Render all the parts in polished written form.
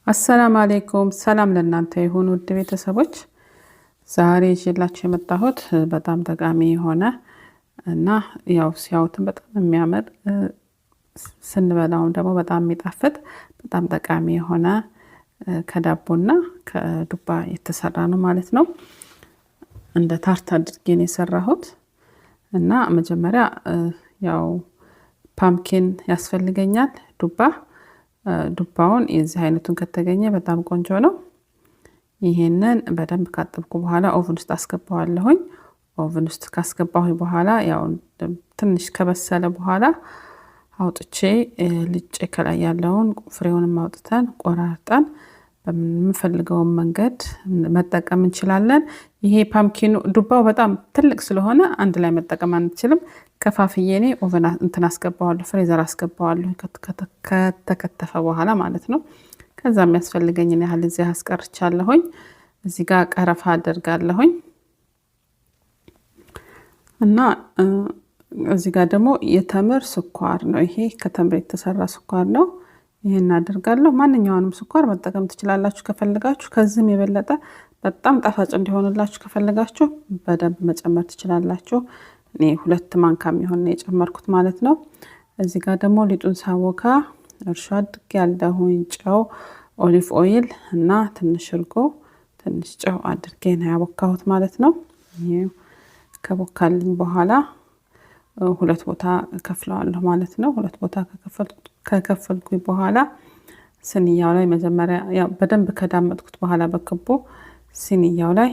አሰላም አሌይኩም፣ ሰላም ለእናንተ ይሁን ውድ ቤተሰቦች። ዛሬ ይዤላችሁ የመጣሁት በጣም ጠቃሚ የሆነ እና ያው ሲያዩትም በጣም የሚያምር፣ ስንበላውም ደግሞ በጣም የሚጣፍጥ፣ በጣም ጠቃሚ የሆነ ከዳቦና ከዱባ የተሰራ ነው ማለት ነው። እንደ tart አድርጌ ነው የሰራሁት እና መጀመሪያ ያው pumpkin ያስፈልገኛል፣ ዱባ። ዱባውን የዚህ አይነቱን ከተገኘ በጣም ቆንጆ ነው። ይሄንን በደንብ ካጠብኩ በኋላ oven ውስጥ አስገባዋለሁኝ። Oven ውስጥ ካስገባሁኝ በኋላ ያው ትንሽ ከበሰለ በኋላ አውጥቼ ልጬ ከላይ ያለውን ፍሬውንም አውጥተን ቆራርጠን በምንፈልገውን መንገድ መጠቀም እንችላለን። ይሄ pumpkin ኑ ዱባው በጣም ትልቅ ስለሆነ አንድ ላይ መጠቀም አንችልም። ከፋፍዬ እኔ oven እንትን አስገባዋለሁ፣ freezer አስገባዋለሁ ከተከተፈ በኋላ ማለት ነው። ከዛ የሚያስፈልገኝን ያህል እዚህ አስቀርቻለሁኝ። እዚህ ጋር ቀረፋ አደርጋለሁኝ እና እዚህ ጋር ደግሞ የተምር ስኳር ነው። ይሄ ከተምር የተሰራ ስኳር ነው። ይሄን አደርጋለሁ። ማንኛውንም ስኳር መጠቀም ትችላላችሁ ከፈለጋችሁ። ከዚህም የበለጠ በጣም ጣፋጭ እንዲሆንላችሁ ከፈለጋችሁ በደንብ መጨመር ትችላላችሁ። እኔ 2 ማንካ የሚሆን ነው የጨመርኩት ማለት ነው። እዚህ ጋር ደግሞ ሊጡን ሳቦካ እርሾ አድርጌያለሁኝ፣ ጨው፣ olive oil እና ትንሽ እርጎ፣ ትንሽ ጨው አድርጌ ነው ያቦካሁት ማለት ነው። ከቦካልኝ በኋላ ሁለት ቦታ ከፍለዋለሁ ማለት ነው። ሁለት ቦታ ከከፈልኩኝ በኋላ ስንያው ላይ መጀመሪያ ያው በደንብ ከዳመጥኩት በኋላ በክቡ ስንያው ላይ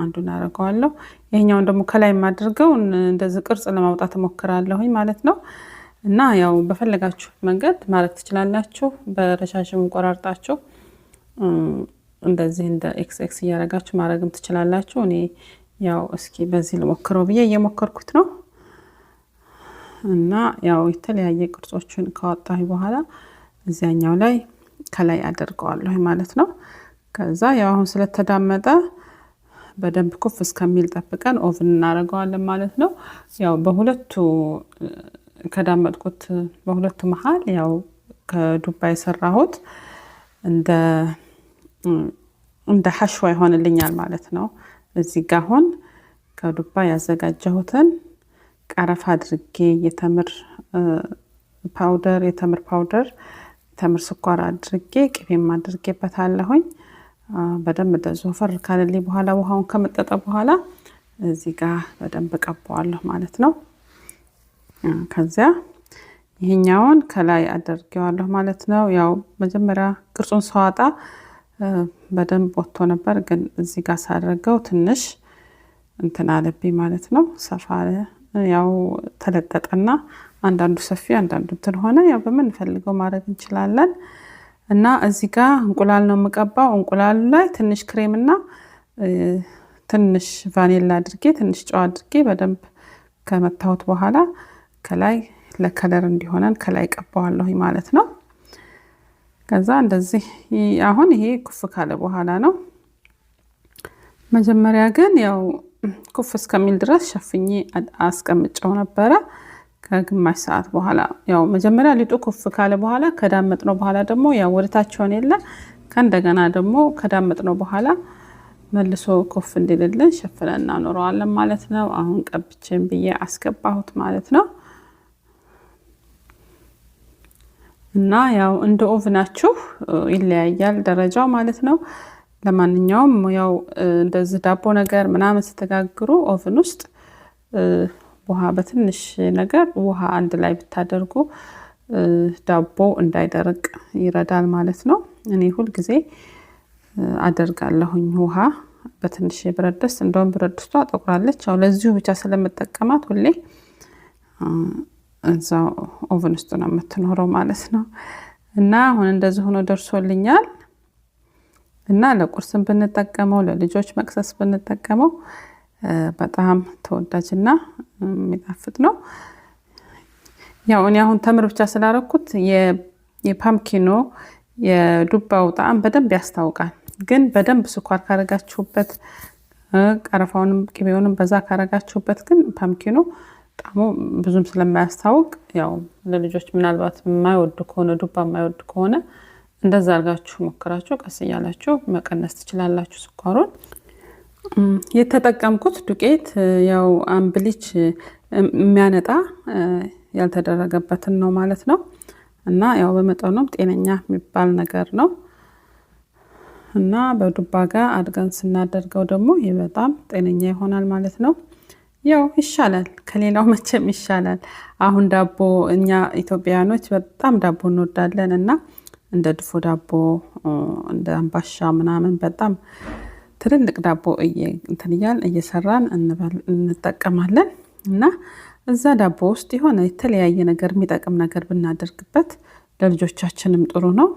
አንዱን አደርገዋለሁ። ይሄኛውን ደግሞ ከላይ የማደርገው እንደዚህ ቅርጽ ለማውጣት እሞክራለሁኝ ማለት ነው። እና ያው በፈለጋችሁ መንገድ ማድረግ ትችላላችሁ። በረዣዥሙ ቆራርጣችሁ እንደዚህ እንደ X X እያደረጋችሁ ማድረግም ትችላላችሁ። እኔ ያው እስኪ በዚህ ልሞክረው ብዬ እየሞከርኩት ነው። እና ያው የተለያየ ቅርጾችን ካወጣሁ በኋላ እዚያኛው ላይ ከላይ አደርገዋለሁ ማለት ነው። ከዛ ያው አሁን ስለተዳመጠ በደንብ ኩፍ እስከሚል ጠብቀን oven እናደርገዋለን ማለት ነው። ያው በሁለቱ ከዳመጥኩት በሁለቱ መሀል ያው ከዱባ የሰራሁት እንደ ሐሽዋ ይሆንልኛል ማለት ነው። እዚህ ጋ አሁን ከዱባ ያዘጋጀሁትን ቀረፋ አድርጌ፣ የተምር powder፣ የተምር ስኳር አድርጌ፣ ቅቤም አድርጌበታለሁኝ። በደንብ እንደዚህ ወፈር ካለልኝ በኋላ፣ ውሃውን ከመጠጠ በኋላ እዚህ ጋር በደንብ ቀባዋለሁ ማለት ነው። ከዚያ ይሄኛውን ከላይ አደርገዋለሁ ማለት ነው። ያው መጀመሪያ ቅርጹን ሳወጣ በደንብ ወጥቶ ነበር፣ ግን እዚህ ጋር ሳደርገው ትንሽ እንትን አለብኝ ማለት ነው። ሰፋ ያው ተለጠጠና አንዳንዱ ሰፊ አንዳንዱ እንትን ሆነ። ያው በምንፈልገው ማድረግ እንችላለን። እና እዚህ ጋር እንቁላል ነው የምቀባው። እንቁላሉ ላይ ትንሽ ክሬም እና ትንሽ ቫኒላ አድርጌ፣ ትንሽ ጨው አድርጌ በደንብ ከመታሁት በኋላ ከላይ ለ color እንዲሆነን ከላይ ቀባዋለሁ ማለት ነው። ከዛ እንደዚህ አሁን ይሄ ኩፍ ካለ በኋላ ነው። መጀመሪያ ግን ያው ኩፍ እስከሚል ድረስ ሸፍኜ አስቀምጨው ነበረ። ከግማሽ ሰዓት በኋላ ያው መጀመሪያ ሊጡ ኩፍ ካለ በኋላ፣ ከዳመጥነው በኋላ ደግሞ ያው ወደታች ሆነ የለ፣ ከእንደገና ደግሞ ከዳመጥነው በኋላ መልሶ ኩፍ እንዲልልን ሸፍነን እናኖረዋለን ማለት ነው። አሁን ቀብቼን ብዬ አስገባሁት ማለት ነው። እና ያው እንደ oven ኣችሁ ይለያያል ደረጃው ማለት ነው። ለማንኛውም ያው እንደዚህ ዳቦ ነገር ምናምን ስትጋግሩ oven ውስጥ ውሃ በትንሽ ነገር ውሃ አንድ ላይ ብታደርጉ ዳቦ እንዳይደርቅ ይረዳል ማለት ነው። እኔ ሁልጊዜ አደርጋለሁኝ ውሃ በትንሽ ብረት ድስት። እንደውም ብረት ድስቷ ጠቁራለች። ያው ለዚሁ ብቻ ስለምጠቀማት ሁሌ እዛው oven ውስጥ ነው የምትኖረው ማለት ነው። እና አሁን እንደዚህ ሆኖ ደርሶልኛል። እና ለቁርስም ብንጠቀመው፣ ለልጆች መቅሰስ ብንጠቀመው በጣም ተወዳጅና የሚጣፍጥ ነው። ያው እኔ አሁን ተምር ብቻ ስላረኩት የ pumpkin ኑ የዱባው ጣዕም በደንብ ያስታውቃል። ግን በደንብ ስኳር ካረጋችሁበት፣ ቀረፋውንም ቅቤውንም በዛ ካረጋችሁበት ግን pumpkin ኑ ጣዕሙ ብዙም ስለማያስታውቅ ያው ለልጆች ምናልባት የማይወዱ ከሆነ፣ ዱባ የማይወዱ ከሆነ እንደዛ አድርጋችሁ ሞክራችሁ ቀስ እያላችሁ መቀነስ ትችላላችሁ ስኳሩን። የተጠቀምኩት ዱቄት ያው unbleach የሚያነጣ ያልተደረገበትን ነው ማለት ነው። እና ያው በመጠኑም ጤነኛ የሚባል ነገር ነው። እና በዱባ ጋር አድርገን ስናደርገው ደግሞ ይህ በጣም ጤነኛ ይሆናል ማለት ነው። ያው ይሻላል፣ ከሌላው መቼም ይሻላል። አሁን ዳቦ እኛ ኢትዮጵያውያኖች በጣም ዳቦ እንወዳለን እና እንደ ድፎ ዳቦ፣ እንደ አምባሻ ምናምን በጣም ትልልቅ ዳቦ እንትን እያልን እየሰራን እንጠቀማለን። እና እዛ ዳቦ ውስጥ የሆነ የተለያየ ነገር የሚጠቅም ነገር ብናደርግበት ለልጆቻችንም ጥሩ ነው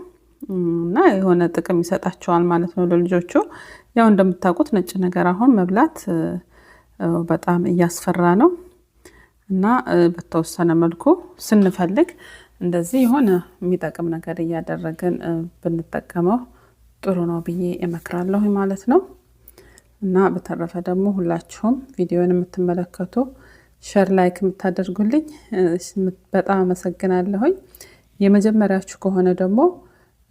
እና የሆነ ጥቅም ይሰጣቸዋል ማለት ነው ለልጆቹ። ያው እንደምታውቁት ነጭ ነገር አሁን መብላት በጣም እያስፈራ ነው እና በተወሰነ መልኩ ስንፈልግ እንደዚህ የሆነ የሚጠቅም ነገር እያደረግን ብንጠቀመው ጥሩ ነው ብዬ እመክራለሁ ማለት ነው። እና በተረፈ ደግሞ ሁላችሁም ቪዲዮን የምትመለከቱ፣ share፣ like የምታደርጉልኝ በጣም አመሰግናለሁኝ። የመጀመሪያችሁ ከሆነ ደግሞ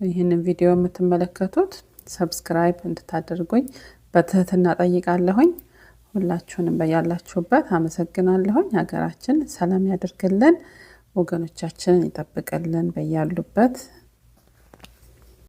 ይህንን ቪዲዮ የምትመለከቱት subscribe እንድታደርጉኝ በትህትና ጠይቃለሁኝ። ሁላችሁንም በያላችሁበት አመሰግናለሁኝ። ሀገራችን ሰላም ያደርግልን፣ ወገኖቻችንን ይጠብቅልን በያሉበት።